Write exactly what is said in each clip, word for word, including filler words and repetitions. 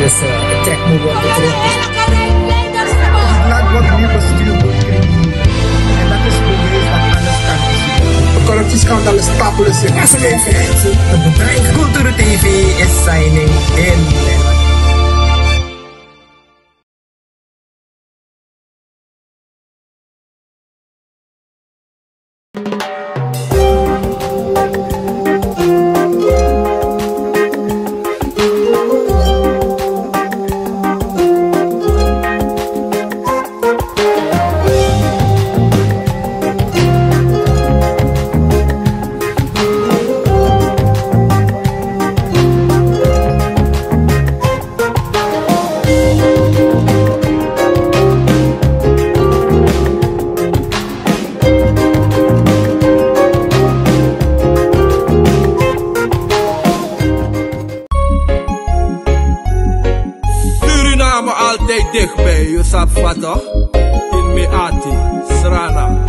Laat wat nieuwe stuur wordt gecreëerd. En dat is bewijs dat alles kan. Corruptieskandaal is stapelen. Cultuur T V is signing in. Suriname altijd dichtbij, je sabi toch? In Meati, Srana.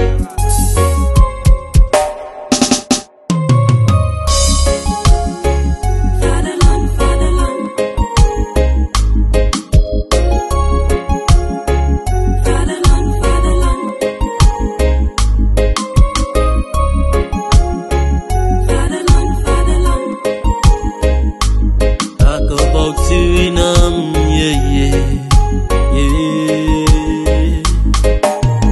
Talk about Suriname, yeah, yeah, yeah.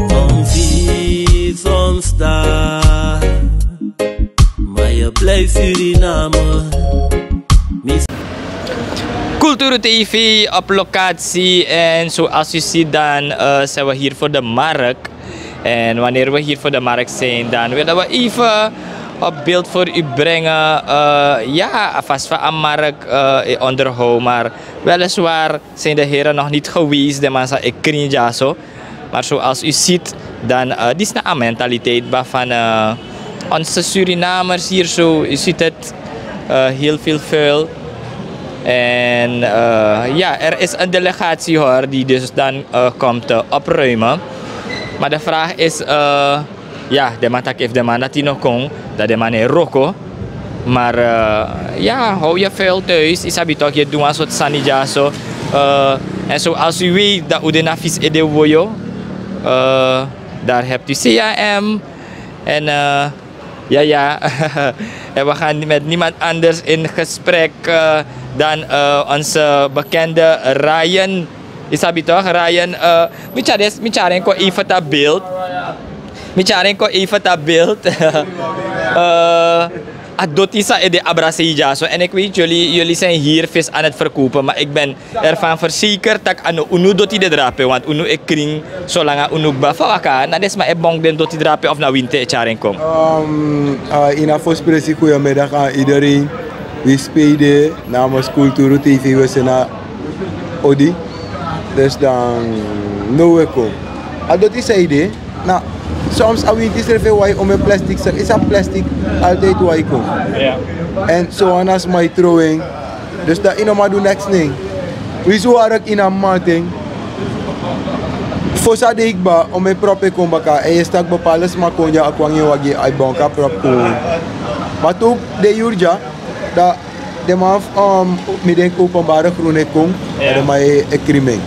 Soms hier, soms daar. Maar je blijft Suriname. Cultuur T V op locatie. En zoals u ziet, dan eh, zijn we hier voor de markt. En wanneer we hier voor de markt zijn, dan willen we even op beeld voor u brengen. Eh, ja, alvast van aan markt eh, in onderhoud. Maar weliswaar zijn de heren nog niet geweest, de mensen in Krinjaso. Maar zoals u ziet, dan uh, dit is een mentaliteit van uh, onze Surinamers hier zo. U ziet het, uh, heel veel vuil. En uh, ja, er is een delegatie hoor, die dus dan uh, komt uh, opruimen. Maar de vraag is, uh, ya, den man taki efu den man dati no kon, dan den man e wroko. Maar uh, ya, hou je vuil thuis, yu sabi toch, yu e du wan sortu sani dyaso. Uh, en zoals u weet, dan u de na fisi ede woyo. Uh, daar hebt u C A M. En uh, ja, ja. En we gaan met niemand anders in gesprek uh, dan uh, onze bekende Ryan. Yu sabi toch, Ryan? Uh, mi tyari, mi tyari en kon even ta beeld. Mi tyari en kon even ta beeld. Uh, a doti san ede abra sei dyaso. En ik weet, jullie, jullie zijn hier vis aan het verkopen, maar ik ben ervan verzekerd dat a no unu doti de drape, want unu e kring solanga unu kba. Fa waka, na den sma e bon den doti drape of na winti e tyari en kon? Um, uh, ini a fosi presi, goedemiddag aan iedereen. Wi spei de namens Kulturu T V, wi seni a odi. Dus dan now wi e kon. A doti san ede, na soms a winti srefi e wai, omeni plastic srefi, yu sabi plastic altijd wai kon. En so wan na sma e trow en. Dus dan yu no man du neks nen. Winsi wi warki ini a mamanten, fosi a dei kba, omeni prop e kon baka, èn yu e si taki bepaalde sma kon dya, a kon nanga en wagi, a e bon kon a prop kon. Ma te wi de yuru dya, dan den man fu, um, mi denki openbare groen e kon, dan den man e, e krim en.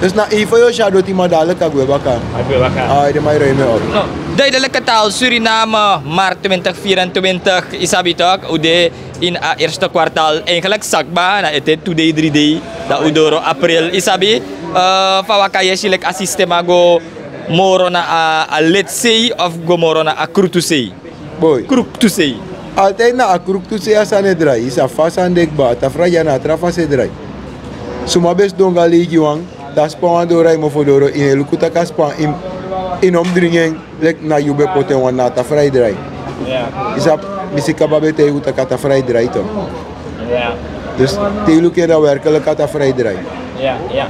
Dus na even yu o si a doti, ma dadilik a gwe baka. A gwe baka. A, den man e ruim en op. No, Duidelijke Taal Suriname, maart twintig vierentwintig, yu sabi toch, u de in a eerste kwartaal, eigenlijk sakba, na ete tu dei, dri dei, dan u doro april, yu sabi. Uh, fa waka, yu e si leki a sistema go moro na a, a letsei of go moro na a krutusei? Boi. Krutusei. Altijd na a krutusei a sani e drai, yu sabi fa a sani de kba, a tafra dya na a tra fasi e drai. Suma ben sidon go a leigi wan, dan a span wan doro a yu mofo doro, yu no e luku taki a span, yu, yu no mus dringi en leki na yu ben poti en wan, na a tafra e drai. Yu sabi, mi si kaba ben taigi unu taki a tafra e drai tu. Dus te yu luku en, dan werkelijk a tafra e drai.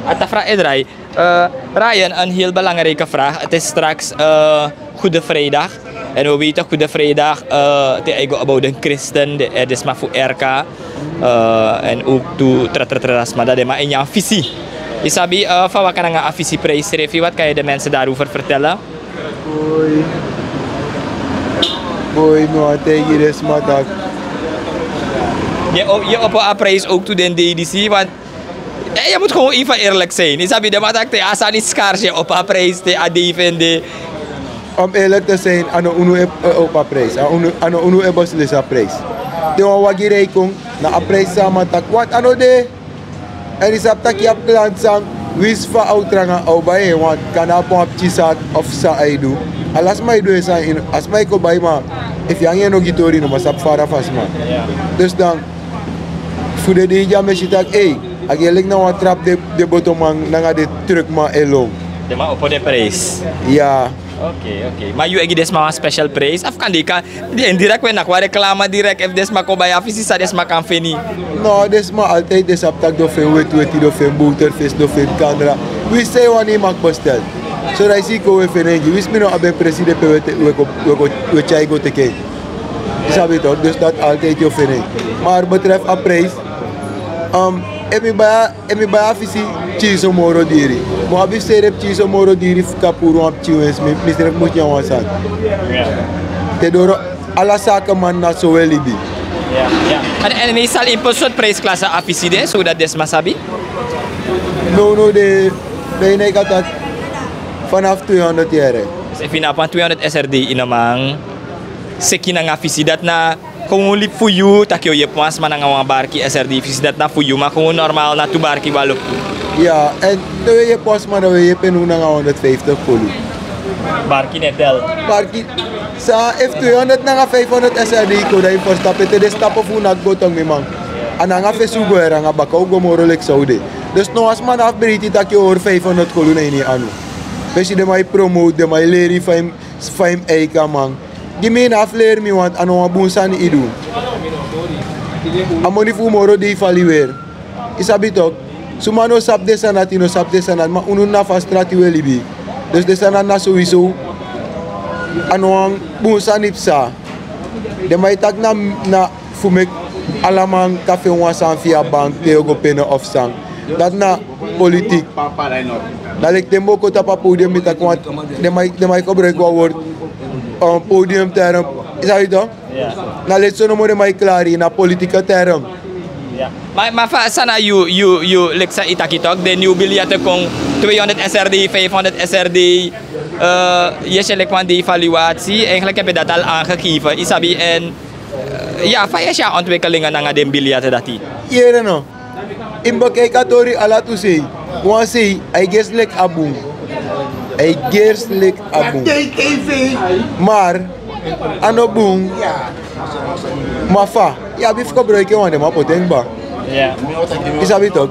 A tafra e drai. Eh, Ryan, een heel belangrijke vraag. Het is straks eh, Goede Vrijdag. En we weten Goede Vrijdag, eh, te yu go about den kristen, de, eh, den sma fu R K, eh, en ook tu tra tra tra sma, dan den man e nyan fisi. Yu sabi, eh, fa waka nanga a fisiprijs srefi, wat kan je de mensen daarover vertellen? Boi. Boi, mi wani taigi den sma taki yu o-, yu opo a prijs ook tu den dei disi, want Eh, yu mus gewoon even eerlijk zijn. Yu sabi den man taki te a sani skarsi, opo a prijs te a dei fu en de. Om eerlijk te zijn, a no unu e, e opo a prijs. A unu, a no unu e beslisi a prijs. Te wan wagi rij kon, na a prijs san a man taki, want a no de. Èn yu sabi taki yu abi klanti san, winsi fa a o tranga a o bai en, want kande a pon a pikin saki of san a e du. Ala sma e du en sani, a sma e kon bai, ma efu yu anga en no gi tori, yu no man sabi fara fu a sma. Dus dan, fu den dei dya mi e si taki, ei, a gi en leki na wan trapu den, den botoman nanga den truckman e lon. Den man opo den prijs. Ya. Oké, oké. Ma yu e gi den sma wan special prijs? Of kande yu kan, den direct, wi e naki wan reclame direct, efu den sma kon bai a fisi, san den sma kan feni? No, den sma altijd, den sabi taki den o feni weti weti, den o feni boterfesi, den o feni kandra. Winsi san yu wani, yu mag bestel. So dan yu si yu kon, wi e feni en gi. Winsi mi no abi en presi de pe wi e te-, wi e kon, wi e kon, wi e tyai go teki en. Yu sabi toch, dus dati altijd yu o feni en. Maar betreft a prijs, um, efu mi bai a, efu mi bai a fisi, pikinso moro diri. Mi o abi fu seri den pikinso moro diri fu kan puru wan pikin winsi, mi, mi srefi mus nyan wan sani. Ya. Te doro ala sakiman, na so wi e libi. Ya, ya. Èn, èn meestal in pe sortu prijsklasse a fisi de, zodat den sma sabi? Nownow de, bijna yu kan taki vanaf tweehonderd yere. Dus efu yu na wan tweehonderd S R D, yu no man seki nanga fisi, dati na gewoon libi fu yu, taki yu o yepi wan sma nanga wan barki S R D fisi, dati na fu yu, ma gewoon normaal na tu barki wan luku. Ya, èn te wi e yepi wan sma, dan wi e yepi en nanga honderdvijftig kolu. Barki no e tel. Barki, san efu tweehonderd nanga vijfhonderd S R D kon, dan yu ferstan pe te den stapu fu unu naki go tongo, mi man. A nanga fesi un go, anga baka un go moro leki san un de. Dus no wan sma no abi breiti taki yu o hori vijfhonderd kolu na ini yu anu. Pe yu si den man e promote, den man e leri fa yu mus, fa yu mus eiki a man. Gi mi, yu no abi fu leri mi, want a no wan bun sani yu du. A moni fu un moro dei fali weri. Yu sabi toch, suma no sabi den sani dati, no sabi den sani dati, ma unu na fu a strati wi e libi. Dus den sani dati na sowieso, a no wan bun sani psa. Den man e taki na, na fu meki ala man kan feni wan sani via bank te yu o go peni of san. Dati na politik. Na leki te mi bo kon tapu a podium, mi taki wan, den man e, den man e gebruiki wan word, um, podiumterm. Yu sabi toch? Ya. Na leti so nomo den man e klari, na politieke term. Ya. Ma, ma fa, san na yu, yu, yu, leki san yu taki toch, den nieuw biljetten kon, tweehonderd S R D, vijfhonderd S R D, eh, yu e si en leki wan devaluatie, eigenlijk heb je dat al aangegeven. Yu sabi, en, eh, ya, fa yu e si a ontwikkelingen nanga den biljetten dati? Yere no. Yu mus bekijki a tori ala tu sei. Wan sei, a e gersi leki a bun. A e gersi leki a bun. Maar a no bun. Ma fa, yu abi fu gebruiki en, want den man poti en kaba. Ya. Yu sabi toch.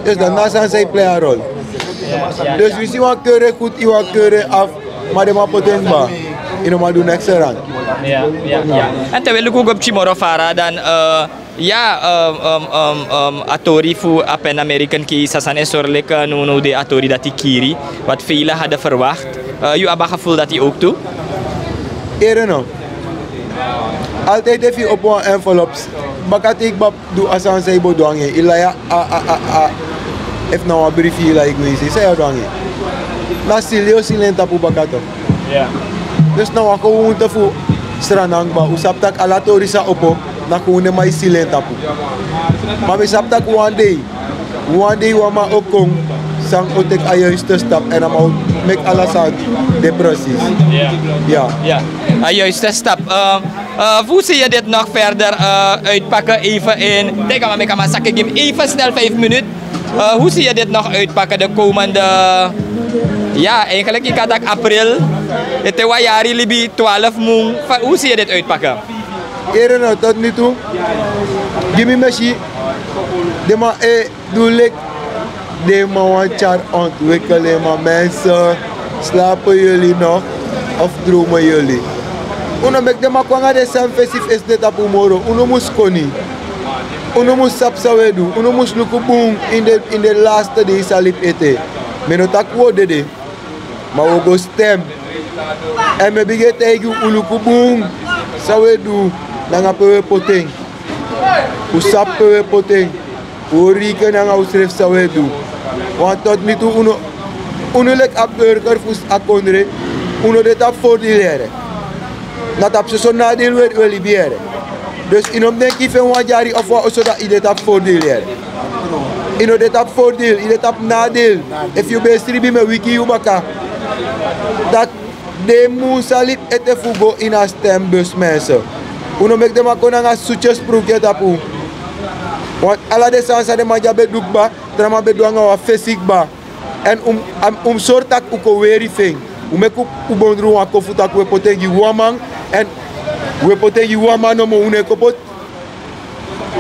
Dus dan na a sani san e play a rol. Dus wi si wan kere goed, yu wan kere af, ma den man poti en kaba. Yu no man du niks eraan. Ya, ya, ya. Èn te wi e luku go pikin moro fara, dan, eh, ya, ehm, ehm, ehm, ehm, a tori fu a Pan American case, a sani e sori leki, eh, nownow de a tori dati kiri, wat velen hadden verwacht. Eh, yu abi a gevoel dati ook tu? Yere no. Altijd efu yu opo wan envelop, baka te yu kaba du a sani san yu bo du nanga en, yu lai a, a, a, a, efu na wan brifi yu lai gwe, yu si san yu o du nanga en. Na sili yu o sili en tapu baka toch. Ya. Dus na wan gewoonte fu Sranan kaba, un sabi taki ala tori san opo, na gewoon den man e sili en tapu. Ma mi sabi taki wan dei, wan dei wan man o kon san o teki a juiste stap, èn a man o meki ala sani de precies. Ya. Ya. Ya. A juiste stap. Eh, eh, hoe zie je dit nog verder, eh, uitpakken? Even in, tegen maar, ik kan maar zakken, even snel vijf minuten. Eh, hoe zie je dit nog uitpakken de komende, ja, eigenlijk, yu kan taki april. Ete wan yari libi, twaalf mun. Fa, hoe zie je dit uitpakken? Yere no, tot nu toe, gi mi mesi, den man e du leki den man wani tyari ontwikkeling, maar mensen, slapen jullie nog of dromen jullie? Un no meki den man kon nanga den sani fesi fu esi de tapu moro. Un no mus koni. Un no mus sabi san un e du. Un no mus luku bun ini den, ini den laste dei san libi ete. Mi no taki un o dede, ma un o go stem. Èn mi e bigin e taigi un, un luku bun san un e du nanga pe un e poti en. Un sabi pe un e poti en. Un o reken nanga unsrefi san un e du. Want tot nu toe unu, unu leki a burger fu a kondre, unu de tapu voordeel yere. Na tapu soso nadeel un e, un e libi yere. Dus yu no mus denki fu en wan dyari of wan oso dati yu de tapu voordeel yere. Yu no de tapu voordeel, yu de tapu nadeel. Efu yu ben e sribi, mi e wiki yu baka. Taki den mun sa libi ete fu go ini a stembus, mensen. Un no meki den man kon nanga sutyes pruki tapu. Want ala den sani san den man dya ben du kba, tra man ben du nanga wan fesi kba. Èn un mus sori taki un kon weri fu en. Un meki un bondru wan kofu taki un e poti en gi wan man. Èn un e poti en gi wan man nomo, un no e kon poti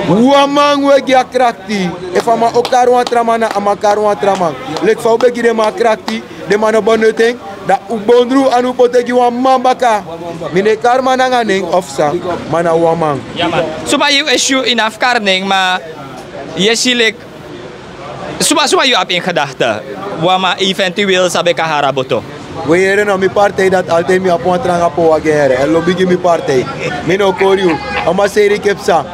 wan man, un e gi a krakti. Efu a man o kari wan tra man, na a man kari wan tra man. Leki fa un ben gi den man a krakti, den man no bonoiti en. Dan un bondru anu un poti en gi wan man baka. Mi no e kari man nanga nen of san, ma na wan man. Suma yu e si yu yu no abi fu kari nen, ma yu e si leki suma suma yu abi en gedakte. Wan man eventueel sa ben kan hari a boto. We yere, na mi partij dati, altijd mi abi wan tranga powa gi en yere. Èn lobi gi mi partij. Mi no kori yu. A man seri ke psa.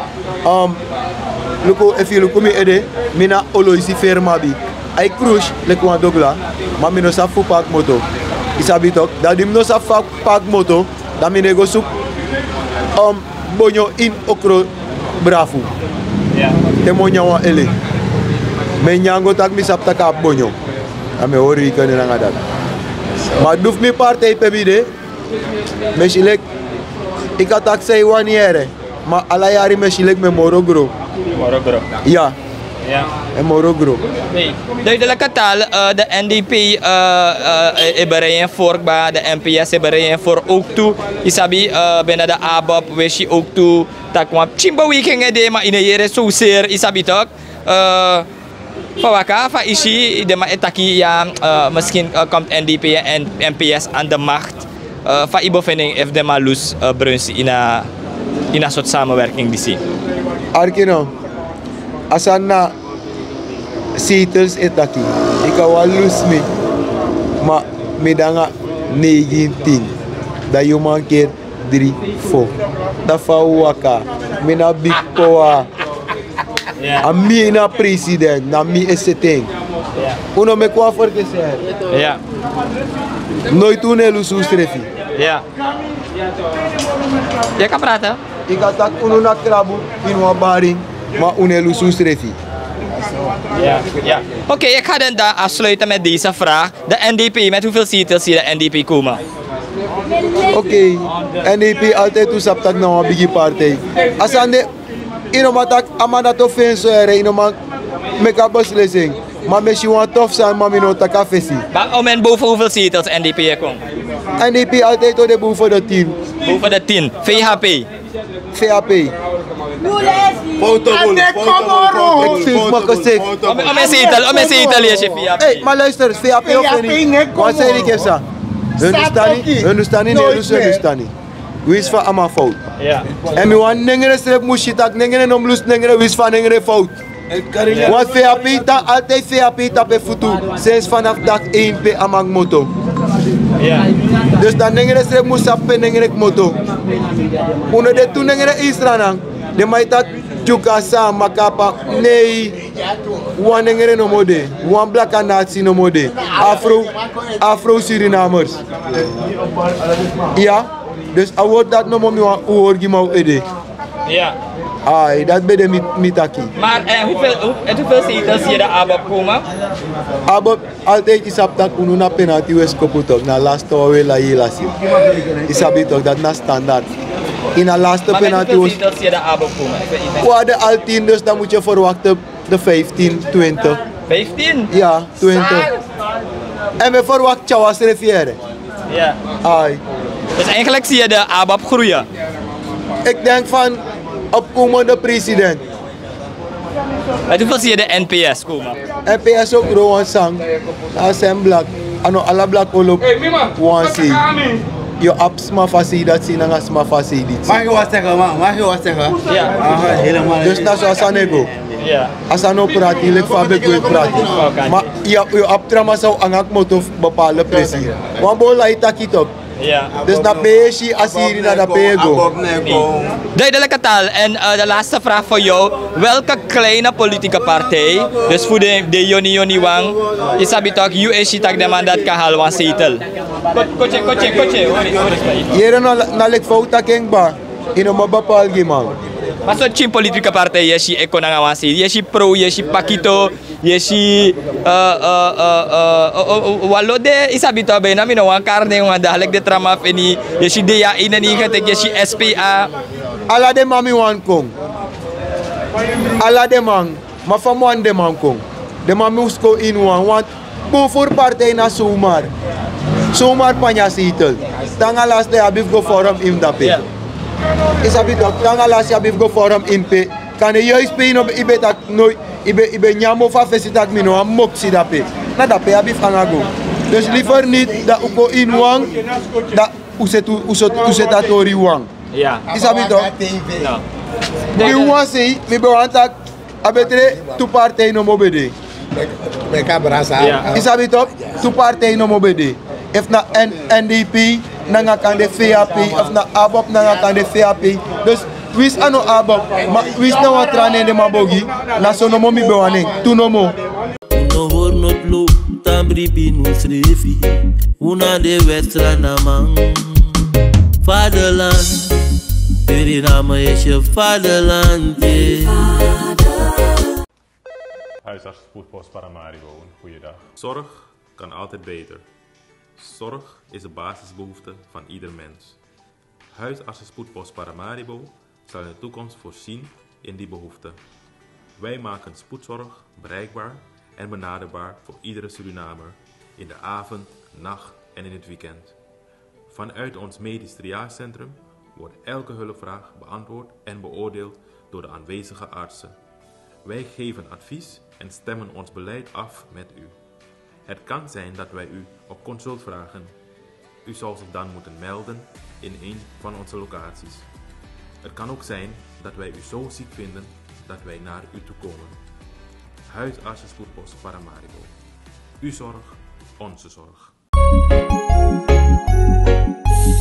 Luku, efu yu luku mi ede, mi na oloisi feri mi abi. Ai krus leki wan dogla. Ma mi no sabi fu paki moto. Yu sabi toki, dan di mi no sabi fu paki moto, dan mi no e go suku bonyo ini okro brafu. Te mi o nyan wan ele, mi e nyan go taki mi sabi taki a abi bonyo. Dan mi e hori yu keni nanga dati. Ma du fu mi partij pe mi de, mi e si leki, yu kan taki san yu wani yere. Ma ala yari mi e si leki mi e moro gro. Moro gro. Ya. En moro gro. Duidelijke taal, eh, de N D P, eh, eh, e berei en voor kba, de N P S e berei en voor ook toe. Yu sabi, eh, ben na de ABOP, we si ook toe taki wan pikin beweking e de, ma yu no e yere so seer, yu sabi toch. Eh, fa waka, fa yu si den man e taki ya, eh, misschien, eh, komt N D P en N P S aan de macht. Eh, fa yu bevinding efu den man lusu, eh, Bruns ini a, ini a sortu samenwerking disi? Arki no, a sani na zetels e taki. Yu kan wani lusu mi, ma mi de nanga neigin tin. Dan yu mankeri dri, fo. Dan fa un waka? Mi na bigi powa. A mi na president, na mi e seti en. Un no meki wan ferkesi. Noiti un no e lusu unsrefi. Yu kan prata. Yu kan taki unu na krabu ini wan bari, ma un no e lusu unsrefi. Oké, ik ga dan afsluiten met deze vraag. De N D P, met hoeveel zetels zie je de N D P komen? Oké, N D P altijd un sabi taki na wan bigi partij. A sani de, yu no man taki a man dati o feni so yere, yu no man meki a beslissing. Ma mi e si wan tof sani, ma mi no o taki a fesi. Maar om en boven hoeveel zetels N D P e kon? N D P altijd o de boven de tin. Boven de tin. V H P. V H P. Foto bolo, foto bolo, foto bolo, foto bolo, foto bolo. Excuse me, gezegd. Om en zetel, om en zetel, yes, V H P. Hey, maar luister, V H P o feni. Wat zei ik even? Hindustani, Hindustani, Nederlands Hindustani. Winsi fa a man fout. Èn mi wani nengre srefi mus si taki nengre no mus lusu nengre winsi fa nengre fout. Want V H P tan, altijd V H P tapu en futu. Sensi fanafu daki en pe a man kmoto. Dus dan nengre srefi mus sabi pe nengre kmoto. Un no de tu nengre ini Sranan. Den man e taki Dyuka, Sama, Kapa. Nei. Wan nengre nomo de. Wan blaka nati nomo de. Afro, Afro Surinamers. Ya. Dus a wortu dati nomo mi wani un hori gi mi na un ede. Ai, dati ben de mi, mi taki. Maar, eh, hoeveel, hoe, uit hoeveel zetels zie je de ABOP komen? ABOP, altijd yu sabi taki unu na penalty wi e skopu toch, na laste wan wi e lai lasi. Yu sabi toch, dati na standaard. Ini a laste penalty wi e skopu. Maar met hoeveel zetels zie je de ABOP komen? Ik weet niet. Wi abi de altien, dus dan moet je verwachten de vijftien, twintig. Vijftien? Ya, twintig. Èn mi e verwacht tyari wan srefi yere. Ja. Ai. Dus eigenlijk zie je de ABOP groeien. Ik denk van opkomende president. Uit hoeveel zie je de N P S komen? N P S o gro wan sani. A srefi blaka. A no ala blaka o lobi wan sei. Yu abi sma fu a sei dati sei nanga sma fu a sei disi. Mag ik wat zeggen, ma-, mag ik wat zeggen? Ja. Aha, helemaal. Dus na so a sani e go. Ja. A sani o prati leki fa a ben go e prati. Oké. Ma yu, yu abi tra man san o nanga kmoto fu bepaalde presi. Wan bun lai taki toch. Ja. Dus na pe yu e si a siri, na dape yu e go. Duidelijke taal. En, eh, de laatste vraag voor jou. Welke kleine politieke partij, dus voor de, de yoni yoni wan, yu sabi toch, yu e si taki den man dati kan hali wan zetel? Ko-, kotye, kotye, kotye. Hori, hori, hori. Yere na, na leki fa un taki en kba. Yu no man bepaal gi man. Ma so tyin politika partij yu e si e kon nanga wan sei, yu e si Pro, yu e si Pakito, yu e si, eh, eh, eh, eh, o- o- o- wan lo de, yu sabi tu, a ben na mi no wan kari nen, wan dagelijk de tra man feni, yu e si de ya ini en yu e teki, yu e si S P A. Ala den man mi wani kon. Ala den man, ma fa mi wani den man kon. Den man mi mus kon ini wan, want bun furu partij na zomaar. Zomaar panya zetel. Te nanga lasi yu abi fu go forum ini dape. Yu sabi tok, te nanga lasi yu abi fu go forum ini pe. Kande yu e spe, yu no, yu ben taki no, yu ben, yu ben nyan mofo a fesi taki mi no wani moksi dape. Na dape yu abi fu nanga go. Dus liever niet, dan un kon ini wan, dan un seti, un seti, un seti a tori wan. Yu sabi tok. Mi wani sei, mi ben wani taki, a ben tre, tu partij nomo ben de. Yu sabi tok, tu partij nomo ben de. Efu na N- N D P nanga kande V H P, efu na ABOP nanga kande V H P. Dus winsi a no ABOP, ma winsi na wan tra nen den man bogi, na so nomo mi ben wani en, tu nomo. Un no hori noti lo, tan bribi na unsrefi. Un na den West-Sranaman. Vaderland, Suriname is je vaderland, yeah. Huisartsenspoedpost Paramaribo, een goede dag. Zorg kan altijd beter. Zorg is de basisbehoefte van ieder mens. Huisartsenspoedpost Paramaribo zal in de toekomst voorzien in die behoefte. Wij maken spoedzorg bereikbaar en benaderbaar voor iedere Surinamer in de avond, nacht en in het weekend. Vanuit ons medisch triagecentrum wordt elke hulpvraag beantwoord en beoordeeld door de aanwezige artsen. Wij geven advies en stemmen ons beleid af met u. Het kan zijn dat wij u op consult vragen. U zal zich dan moeten melden in een van onze locaties. Het kan ook zijn dat wij u zo ziek vinden dat wij naar u toe komen. Huisartsenspoedpost Paramaribo. Uw zorg, onze zorg.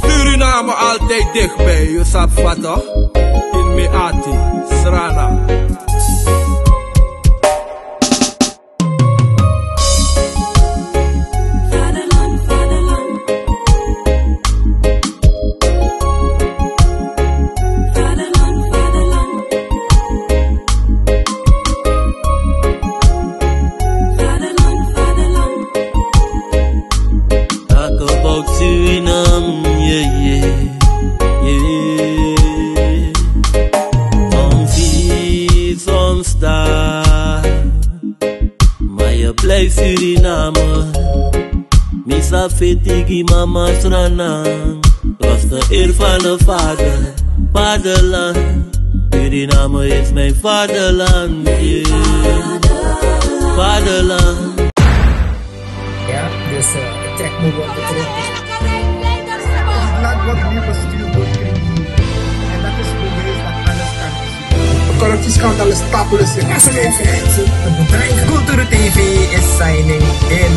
Suriname altijd dichtbij, yu sabi fa toch? In mi ati, Srana. Talk about Suriname, yeah, yeah, yeah. Soms hier, soms daar. Maar je blijft Suriname. Mi sa feti gi mama Srana. Trots de eer van de vader, vaderland. Suriname is mijn vaderland, yeah. Vaderland. Ja, dus eh, het trek moet worden terug. Het land wordt nu bestuurd door criminelen. En dat is bewijs dat alles kan. Corruptieskandaal is stapelen zich. Cultuur T V is signing in.